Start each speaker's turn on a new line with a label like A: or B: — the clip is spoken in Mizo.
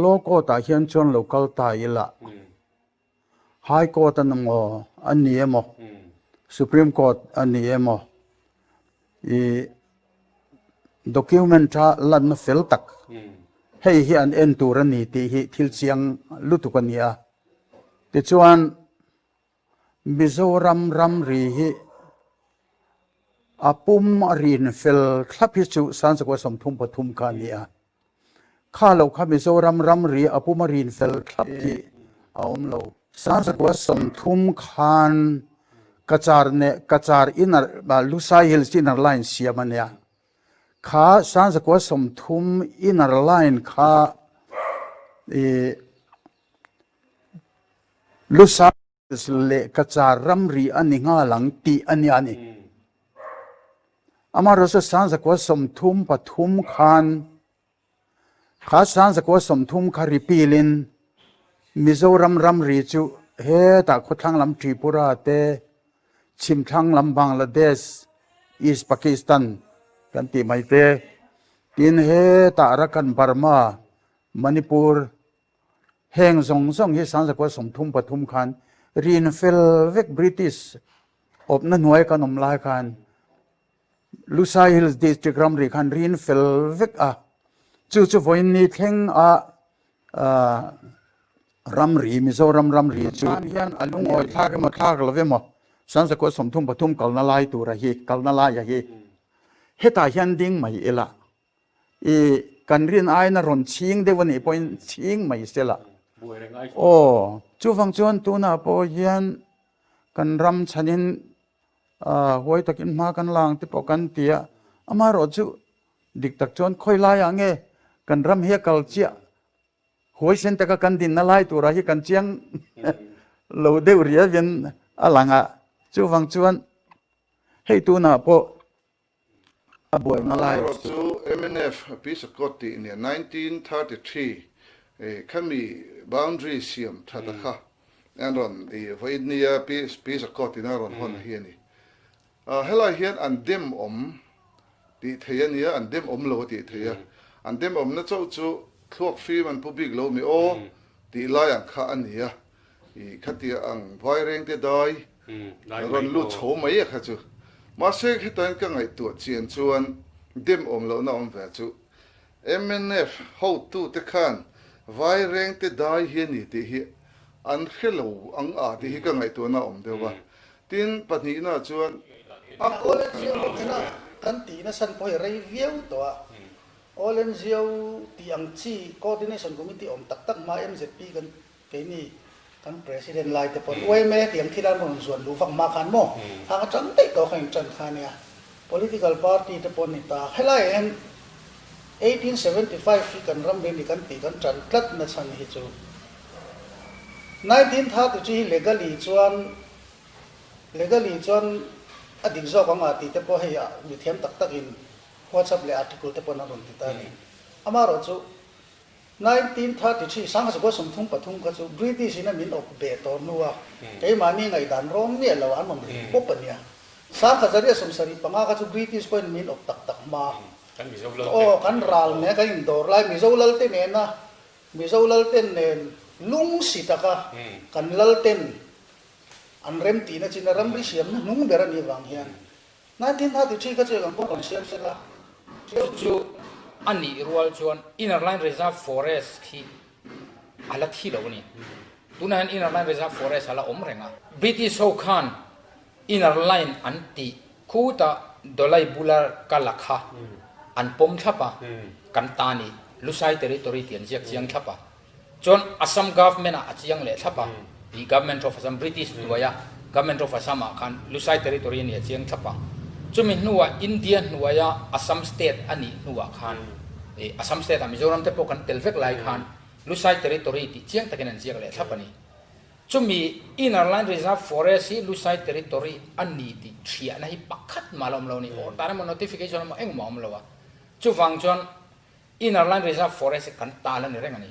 A: Law Court ah hian chuan lo kal ta ila, High Court a emaw a ni emaw, Supreme Court a ni emaw, i document a lanna fel tak hei hi an en tur a ni tih hi thil chiang lutuk a ni a. Tichuan Mizoram ramri hi a pum a rin fel thlap hi chu Sanchakua 33 kha a ni a. Kha lo kha Mizoram ramri a pum a rin fel thlap hi a awm lo. 1930 khan Cachar neh Cachar inner Lushai Hills inner line siam a nia. Kha 1930 inner line kha i Lushai Hills leh Cachar ramri a ni nghal ang tih a nia ni. Amaherawhchu 1933 khan kha 1930 kha repeal-in Mizoram ramri chu hetah khawthlang lam Tripura te, chhimthlang lam Bangladesh, East Pakistan kan tih mai te, tin hetah Arakan, Burma, Manipur, Heng zawng zawng hi 1933 khan rin fel vek British awpna hnuai kan awm lai khan Lushai Hills District ramri khan rin fel vek a, chu chu vawiin ni thleng a ramri Mizoram ramri chu tan hian a lungawi thlak emaw thlak lo emaw 1933 kalna lai tura hi kalna laia hi hetah hian ding mai ila. I kan rin aiin a rawn chhing deuh a nih pawhin chhing mai se la. Aw, chuvang chuan tunah pawh hian kan ram chhanin huai takin hma kan la ang te pawh kan ti a, amaherawh chu dik tak chuan khawi laiah nge kan ram hi a kal chiah, huaisen taka kan dinna lai turah hi kan chiang lo deuh riavin a lang a, chuvang chuan hei tunah pawh A buaina lai
B: Erawh chu mnf Peace Accord tih nia 1933 khami boundary siam that a kha an rawn i vawiin nia Peace Accord ina rawn hawn hi a ni. Helai hian an dem awm tih thei a nia, an dem awm lo a tih thei a. An dem awmna chauh chu thluak fim an pu bik lo mi aw tih lai ang kha a ni a. I khatia ang vairengte dai rawn lut chho mai a kha chu. Mahse hetain ka ngaihtuah chian chuan dem awm lohna awm ve chu mnf hotute khan vairengte dai hi a ni tih hi an hre lo ang a tih hi ka ngaihtuahna a awm deuh a. Tin, pahnihna chuan
C: a Awl NGO ho kena kan tih nasa pawh hi rei viau tawh a. Awl NGO tih ang chi Coordination Committee awm tak tak hma MZP kan Keini kan President lai te pawn yma tiang thil an rawn zuan luh vak hma khan maw hang atang daih tawh kha in tan kha ania. Political party te pawn ni ta. Helaiah hian 1875 hi kan ram rin hi kan tih kan tan tlat na chhan hi chu 1933 hi legally chuan legally chuan a dik zawk ang ah tih te pawh hei mi thiam tak tak in WhatsApp leh article te pawn an rawn ti ta a ni. Amaherawh chu 1933, 1933 kha chu British in a min awp beh tawh hnu a, keimahni ngaihdan rawng miah lo an rawn ri pawp a nia. 1975 kha chu British pawhin min awp tak tak hma. Aw, kan ral nen kan indawr lai Mizo lalte nena Mizo lalten nen lungsi taka kan lalten an remtihna chin a ramri siamna hnung ber a nih vang hian 1933 kha chu eng ang pawh kan siam se la.
D: Chu chu a nih rual chuan Inner Line Reserve Forest khi a la thi lo a ni. Tunah hian Inner Line Reserve Forest a la awm reng a. British ho khan Inner Line an tih khutah Dawlai bula ka la kha an pawm thlap a, kan ta ni Lushai Territory tih an ziak chiang thlap a. Chuan Assam Government ah a chiang leh thlap a, tih Government of Assam, British hnuaia Government of Assam ah khan Lushai Territory a nih a chiang thlap a. Chumi hnuah India hnuaia Assam State a nih hnuah khan, ih Assam State ah Mizoram te pawh kan tel vek lai khan Lushai Territory tih chiang takin an ziak leh thlap a ni. Chumi Inner Line Reserve Forest hi Lushai Territory a ni tih thiahna hi pakhat mah la awm lo a ni. Order emaw notification emaw engmah a awm lo a. Chuvang chuan Inner Line Reserve Forest hi kan tal a ni reng a ni.